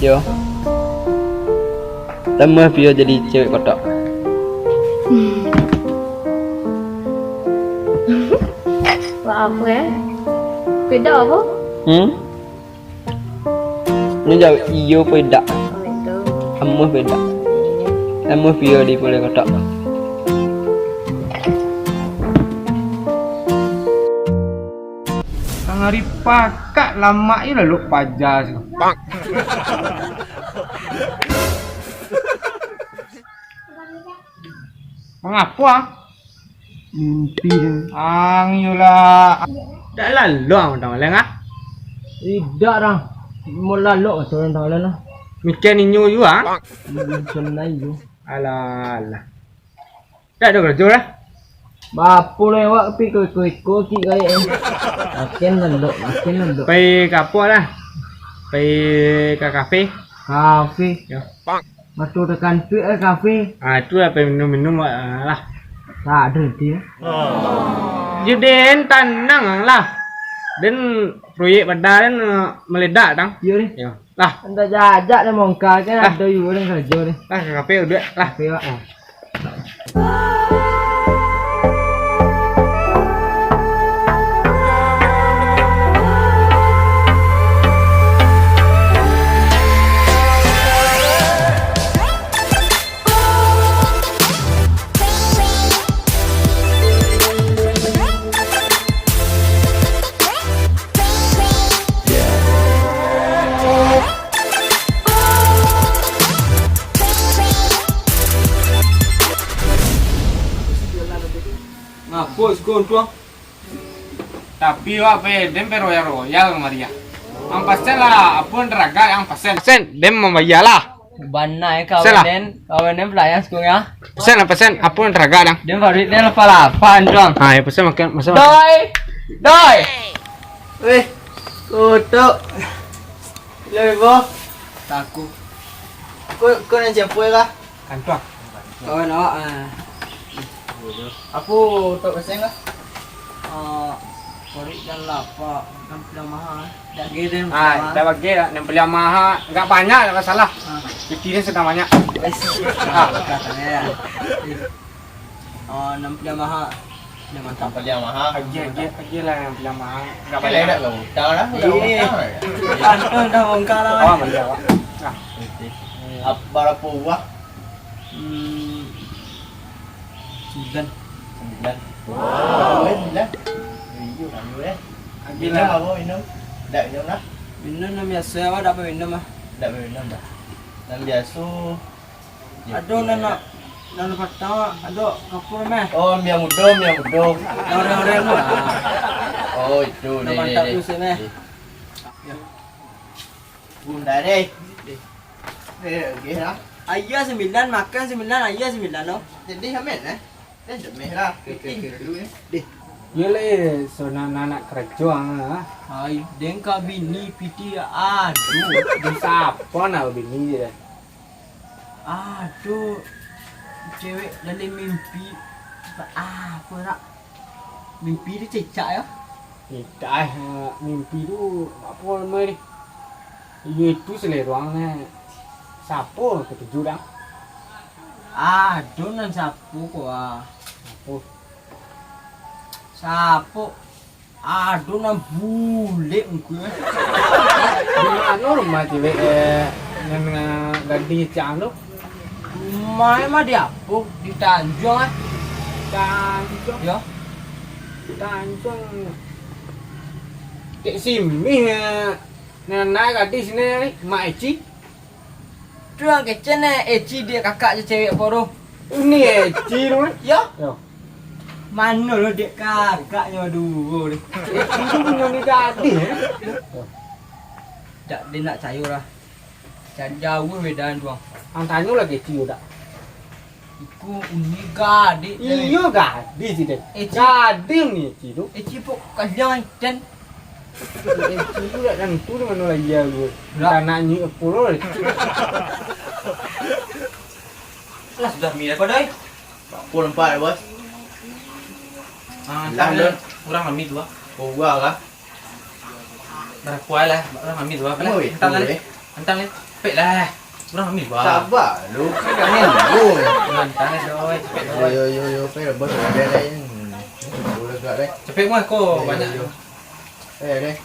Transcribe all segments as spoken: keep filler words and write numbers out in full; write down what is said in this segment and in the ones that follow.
Yo. Tambah Pio jadi cewek kotak. Maaf, eh. Beda apa? Hmm? Ni jawab iyo apa idak? Oh, itu. Amuah apa idak? Amuah Pio di pulai kotak. Tangah hari pakak lamak je lalu paja tu. Mangapo, ah? Mimpi. Ang, iyolah. Dak lalok ang tang leng, ah? Idak, dang. Mau lalok ka tu tang leng lah. Mikia ninyo juo, ah? Hmm, senai juo. Alah, alah. Dak ado karajo lah. Bapo lah awak pi ko iko-iko kik kayak ni. Makin lalok, makin lalok. Pai ka apo lah? Pai ka kafe. Kafe. Yo. Mato takantuak eh kafe. Ah, tu lah pai minum-minum, ah, lah. Tak ada nanti ya. Yo den, tanang lah. Den proyek padan den, eh, meledak dang. Iyo deh. Yo. Lah. Anda jajak deh mongkar kan ada juga deh karajo deh. Lah ka kafe duduak lah. Kafe, Wak. Ah. Ngapo siko untuang? Tapi wak pe, den pe royal-royal kamari ah. Ang pasen lah, apo nan taragak ang pasen. Pasen, den mambayar lah. Bana eh kawan den, kawan den pelayan siko ah. Pasen lah, pasen, apo nan taragak dang. Den baru den lapar-lapar untuang. Ha, yo pasen makan, pasen makan. Doi! Doi! Weh, kotok. Lo ibo. Taku. Ko, ko nan siapo ya kah? Kantua. Kawan awak, ah. Apo tok pesen kah? Ah, paruik jan lapa, nan paliang maha. Dak ge den. Ah, dah bagi lah, nan paliang maha. Enggak banyak, enggak masalah. Ah. Pitih den sadang banyak. Wes. Ah. Katanya ya. Ah, nan paliang maha. Nan mantap. Nan paliang maha. Agiah, agiah, agiah lah nan paliang maha. Enggak banyak. Dah utang lah, dah utang lah. Kantua dah bongkar lah. Oh, bali awak. Ah. Ap-, barapo buah? Hmm, sambilan. Sambilan. Wow. Sambilan, sambilan. Iyo, ayo, eh. Agiah lah. Minum apo minum? Dak minum lah. Minum nan biaso, awak dak minum lah. Dak minum dah. Nan biaso. Ado nan nak, nan patang, ado kapur meh. Oh, mie mudo, mie mudo. Nan oreng-oreng tu. Oh, itu. Nan mantap tu, sini. Bunda deh. Eh, oke lah. Aia sambilan, makan sambilan, aia sambilan lo. Jadi amin eh. Dah jemeh lah. Oke, oke, oke. Deh. Yo le, so nak, nak, nak karajo ang lah. Ai, den ka bini pitih, aduh. Di sapo nak bini je dah. Aduh, cewek dalam mimpi. Apo nak? Mimpi tu cecak yo. Idak, eh, mimpi tu apo namo ni? Iyo itu selero ang ne. Sapo katuju dang? Aduh, nan sapo ko ah. Sapo? Sapo? Aduh, nan bulek muko eh. Di mano rumah cewek, eh, nan, eh, gadih cang tu? Rumah mah di apo? Di Tanjuang eh. Tanjuang? Yo. Tanjuang. Cek Simih, eh, nan naik gadih sini ni, Mak Eci. Tu nan kecek ne, Eci dek kakak jo cewek apo tu? Ni Eci tu kan? Yo. Yo. Mano lo dek kakaknyo duo ni? Eci tu punyo ni gadih, eh? Dak, den dak cayo lah. Cari jauah beda tu. Ang tanyo lah Eci yo dak? Iko uni gadih. Iyo gadih sih den. Eci. Gadih ni Eci tu. Eci pok kalian den. Eh, itu tu dak tantu di mano lai dia tu. Dak. Anak nyi pulo. Lah sudah mie kau doi. Pukul empat ya, Bos. Ah, lah, entah lah. Kurang kami dua. Kau gua kah? Berapa lah? Kurang kami dua. Alah, oh, entah itu, lah. Eh. Entah lah. Capek lah. Kurang ambil, bah. Sabar lu, kan angin lu. Nantang, doi. Capek, doi. Yo, yo, yo, yo, pai lah, bos, udah, deh. Hmm, udah gak, deh. Capek, mah, ko, yo, yo, banyak. Yo. Eh, deh.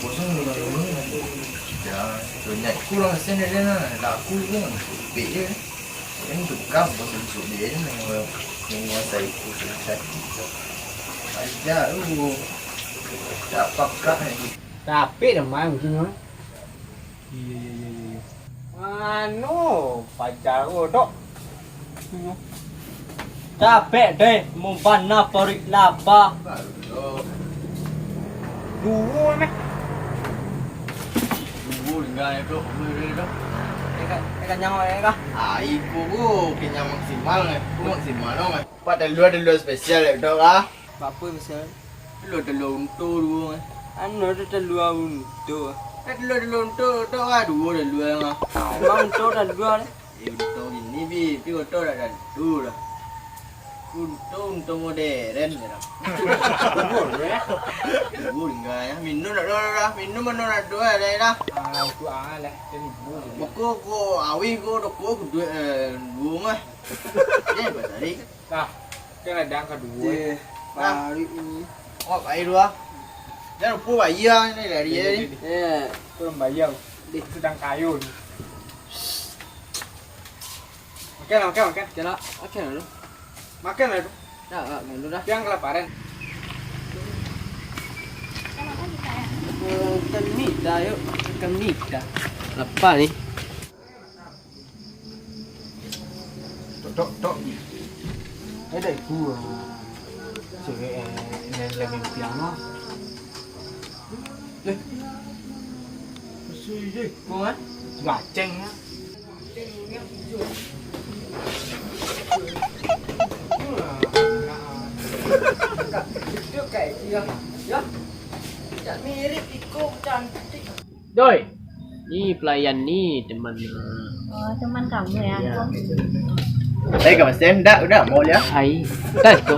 Kosong ni, ni. Ya, banyak kurang sen, deh, nah. Laku ni, sempit je. Kan tukang, bos, untuk dia je, yang menguasai kursi. Aja lu. Tak pekak ni. Tapi dah main mungkin, kan? Iya, iya, iya, iya, iya. Mano pacar ko, Dok? Capek deh, mau bana paruik laba. Duo meh. Duo tinggal, Dok. Boleh, boleh, Dok. Eh, ka-, eh, kanyang, eh, kah? Ah, iko ko kenyang maksimal, eh. Ko maksimal, dong, eh. Pak, talua, talua spesial, eh, Dok, ah. Apo spesial? Lo talua unto duo, eh. Anu, ado talua unto. Eh, talua, talua unto, tok ah, duo talua mah. Emang unto talua deh? Eh, unto kini, bi, pi unto dak tantu lah. Unto, unto modern je lah. Duo tingga, ya. Minum dak ado lah, minum mano dak ado lah, dah. Ah, itu ah lah, itu ni duo. Beko ko, awih ko, doko, duo, eh, duo mah. Eh, basari. Nah, kan ado yang kaduo. Cih, nah. Balik ini. Oh, bayar dulu, ah. Jangan lupa bayar ni dari dia ni. Eh, belum bayar. Dia sedang kayo ni. Makan lah, makan, makan. Makan lah, makan lah tu. Makan lah tu. Dah, dah, makan dulu dah. Yang kelaparan. Makan mita, yuk. Makan mita. Lapar ni. Tok, tok, tok. Eh, dak itu, ah, cewek, eh, nan lagi piang, ah. Eh. Masih je. Kau, eh? Gaceng, ah. Itu kayak dia, ya. Tak mirip iko cantik. Doi, ni pelayan ni teman. Oh, teman kamu ya? Ya. Tapi kalau sen dak, udah mau ya. Ai, kan tu.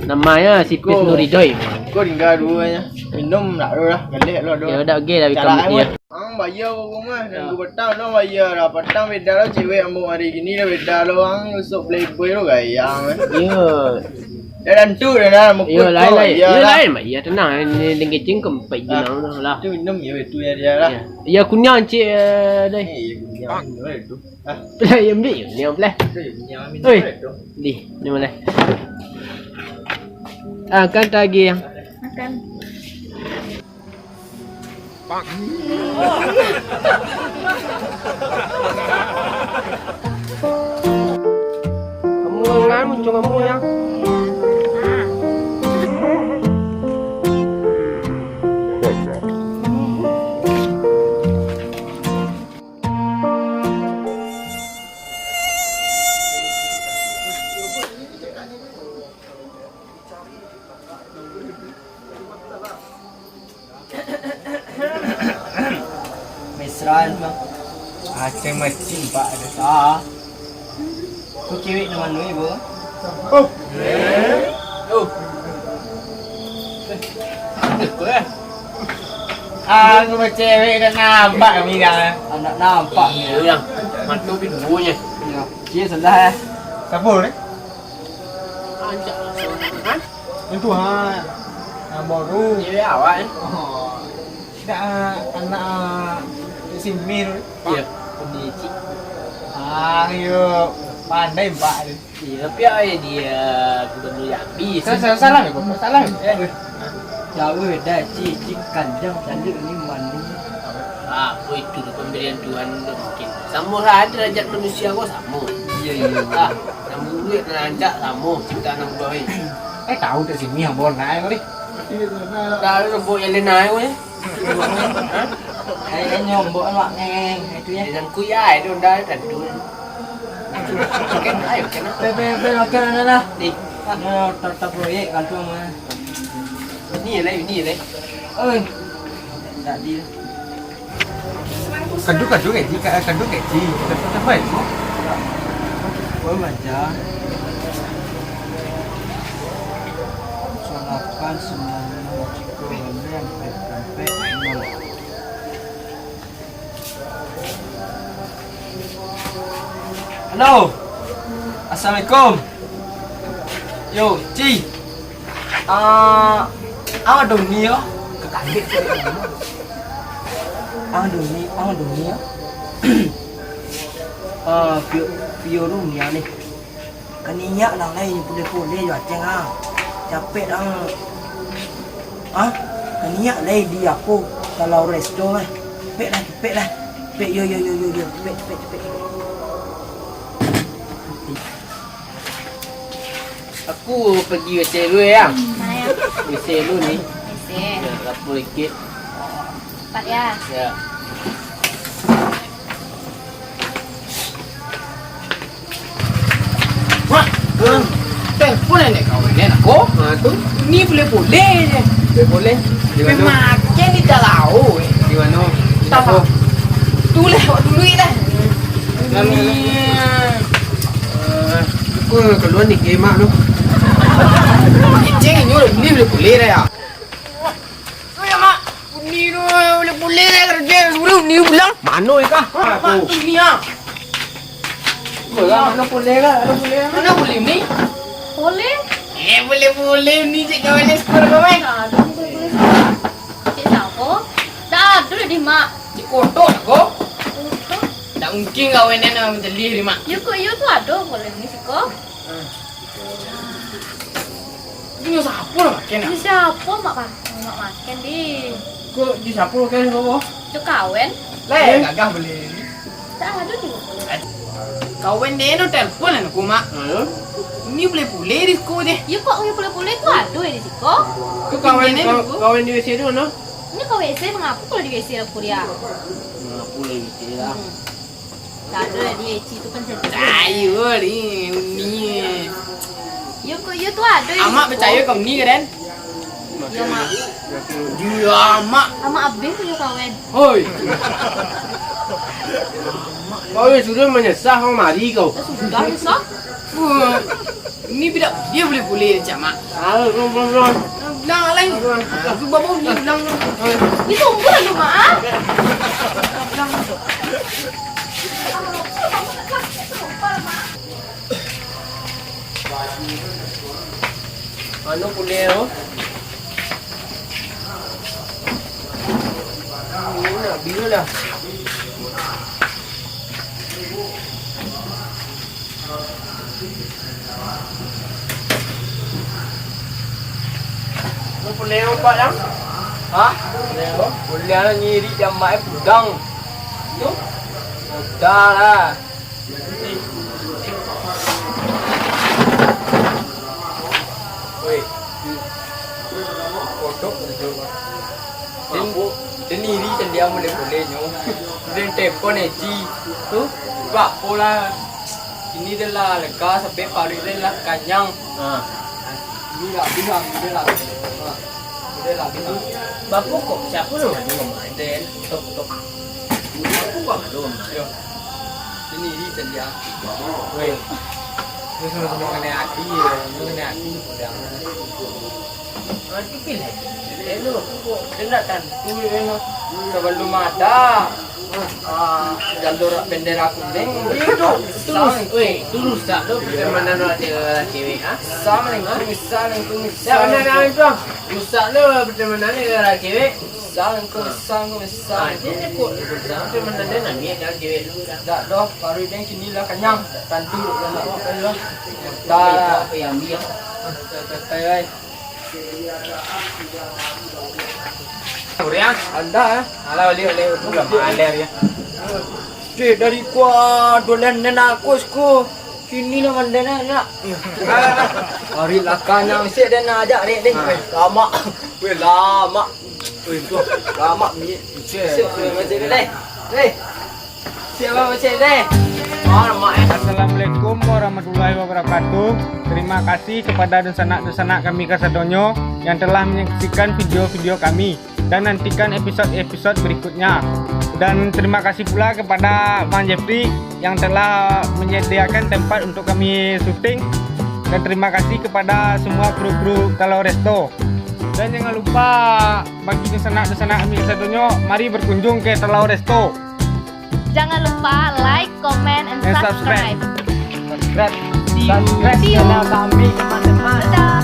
Namanya si Pis Nuridoi. Kau tinggal dulu ya. Minum nak dulu lah, gelek dulu. Ya udah, oke lah, cara dia. Ang bayar rumah, nunggu petang tu bayar lah. Petang beda lah cewek ambo hari gini dah beda lah. Ang usuk playboy tu gayang. Ya. Dah tantu dah lah, mukul. Yo, lain, lain. Yo, lain, Mak. Ya, tenang. Ni dengki cing kempek jenang tu lah. Tu minum ya, itu ya dia lah. Ya. Ya, kunyah cik, eh, deh. Eh, ya, kunyah, minum itu. Ah. Lah, ya, ambil ya, ni, ambil. Itu ya, kunyah, minum itu. Oi. Di, ni boleh. Ah, kan tadi yang. Makan. Kamu yang anu, cuma kamu yang. Mesra, Bang. Aceh macin, Pak, ada. Ah. Tu cewek nama nu, Bang? Oh. Oh. Ah, aku cewek dah nampak kami dah. Anak nampak ni. Iyo, yang mata pintunya. Ya. Dia salah, eh. Siapa ni? Ancak lah. Hah? Itu, ha. Yang baru. Iyo, awak, eh. Oh. Dak, ah, anak, ah, si Mir. Iyo, Mir Cik. Ah, iyo. Pandai, Pak, tu. Iyo, tapi awak dia gubernur Jambi. Sa-, sa-, salam, Bang. Salam. Eh. Jauh dah, Cik. Cik kandang, cantik ni manis. Ah, apa itu tu pemberian Tuhan tu mungkin. Samo lah derajat manusia ko samo. Iyo, iyo. Ah, nang buruak nang rancak samo, cinta nang buruak, eh. Eh, tahu tak sini yang bawa naik ko, deh. Tahu tu buat yang lain naik ko, eh. Hah? Eh, nyombok mak ngeng, itu ya. Yang kuya itu dah tentu. Makan, ayo, makan. Pe, pe, pe, makan dah lah. Ni. Nah, tak, tak proyek kantor mah. Ni lah, ni lah. Oi. Tak di. Kadu, kadu, gaji, ka-, kadu, gaji. Dapat apa itu? Oi, macam. Salapan, sembilan, Halo. Assalamualaikum. Yo, Ci. Ah, awak Doni yo? Kakaget. Awak Doni, awak Doni yo? Ah, Pio, Pio Dunia ni. Kaniak lah lai, puleh-puleh jo aceng ah. Capek lah. Ah, kaniak lai di apo? Kalau resto eh. Capek lah, capek lah. Capek, yo, yo, yo, yo, yo. Capek, capek, capek, capek. Aku pergi W C dulu ya. Mana ya? W C dulu ni. W C. Ya, lapor dikit. Cepat ya. Ya. Wah, eh, telepon nenek kau ni, nak ko? Ha, tu. Ni boleh-boleh je. Boleh-boleh. Di mana? Makin di dalau, eh. Di mana? Di Tapak. Tapak. Tu lah, awak dulu lah. Kami, eh, aku keluar ni, eh, mak tu. Ceng, ni boleh-boleh dah ya. Oi, Mak. Uni tu, boleh-boleh lah kerja. Suruh Uni pulang. Mano ya kah? Mak, Uni ah. Boleh, mano boleh lah, mano boleh lah. Mano boleh, Uni? Boleh. Eh, boleh-boleh, Uni cek kawan dia skor kau, eh. Aduh, boleh-boleh. Cek siapa? Tak ada di Mak. Cek kotok lah kau. Kotok? Tak mungkin kawan dia nak menjelih di Mak. Yo kok, yo tu ada boleh ni siko. Inyo siapo lah makan, ah? Inyo siapo mak pa-, mak makan di? Kok di siapo makan, siapo? Cok kawan. Lah, eh? Gagah boleh. Tak ada di siko. Kawan dia no telepon lah aku, Mak. Halo? Ini boleh-boleh di siko je. Ya, kok boleh-boleh tu ada di siko? Kok kawan, kawan di W C tu mana? Ini kau W C, mengapa kalau di W C lah kuliah? Mengapa lah W C lah? Hmm. Tak ada lah dia, Ci tu kan cantik. Ayo, ni, Uni. Yo, kok yo tu ada di Amak siko. Percaya kau ni, kan? Yo, Mak. Yo, Amak. Amak abis punya kawan. Hoi. Kau yang sudah menyesah, kau mari kau. Sudah menyesah? Wah. Ini budak dia boleh-boleh cak mak. Ah, belum, belum, belum. Bilang lah lain. Ah, tu babau ni bilang. Ni tunggu lah tu, Mak, ah. Bilang tu. Anu pulih tu. Ini nak bila dah. Lu pulih obat, Yang? Hah? Pulih apa? Pulih lah, nyiri jamak eh, pudang. Tu? Udah lah. Weh. Kodok tu. Den, den iri caliak boleh-boleh nyo. Den telepon Eci. Tu? Bak pola. Ini den lah lega sampai paruik den lah kanyang. Ha. Ini lah abih, ini lah abih. Ha. Ini lah abih. Bapo kok? Siapo namonyo? Den. Tok, tok. Bapo kok? Aduh. Yo. Ini iri caliak. Weh. Ini samo-samo kanai ati, yo. Ini kanai ati, pudang. Nanti pilih. Eh, lu, kok indak tantu, eh, lu. Sabalum ada, ah, jalur bendera kuning. Itu, itu rus-, weh, itu rusak tu pertemanan ada cewek, ha? Assalamualaikum, assalamualaikum, assalamualaikum. Rusak tu pertemanan ada cewek. Assalamualaikum, assalamualaikum, assalamualaikum. Ah, dia kok rusak pertemanan dia nak niat dengan cewek dulu dah. Dak doh, baru dia kini lah kanyang. Tantu, kanyang. Dah. Apa yang dia? Santai, santai, ai. Uriang? Anda, eh? Alah, balik, balik. Udah maler, ya. Cik, dari kuah dolen nenak aku, siko. Kini lah mandai nak. Hari lakang yang sik dan nak ajak dek, dek. Ha. Lama. Weh, lama. Weh, tu. Lama ni. Cik. Sik, weh, macam ni, deh. Deh. Siapa macam ni, deh? Oh, lama, eh. Assalamualaikum warahmatullahi wabarakatuh. Terima kasih kepada dunsanak-dunsanak kami kasadonyo yang telah menyaksikan video-video kami. Dan nantikan episod-episod berikutnya. Dan terima kasih pula kepada Bang Jeffrey yang telah menyediakan tempat untuk kami syuting. Dan terima kasih kepada semua kru-kru Kalau Resto. Dan jangan lupa, bagi dunsanak-dunsanak kami sadonyo, mari berkunjung ke Talau Resto. Jangan lupa like, comment, and subscribe. Subscribe. See you. Subscribe channel kami, teman-teman. Dadah.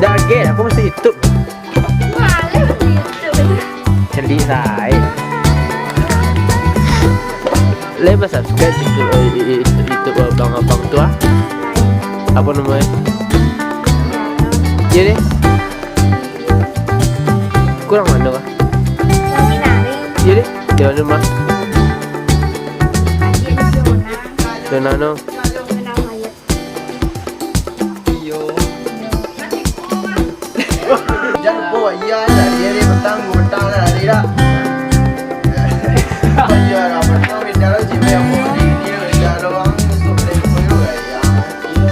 Jaget, aku masih hidup. Males gitu. Celi sae. Lai ba-subscribe YouTube, eh, i-, i-, YouTube abang-abang tu, ah? Apo namonyo? Iyo deh. Kurang mano kah? Iyo deh. Di mano mah? Zona no. Iyo. Jan lupo, iyo, tadi hari petang, petang lah, hari dah. Iyo lah, petang, beda lah, cewek yang mau hari ni, beda lah, bang, besok boleh lupo juga, ya. Iyo.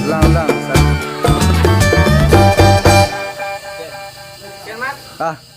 Ulang, ulang. Ah.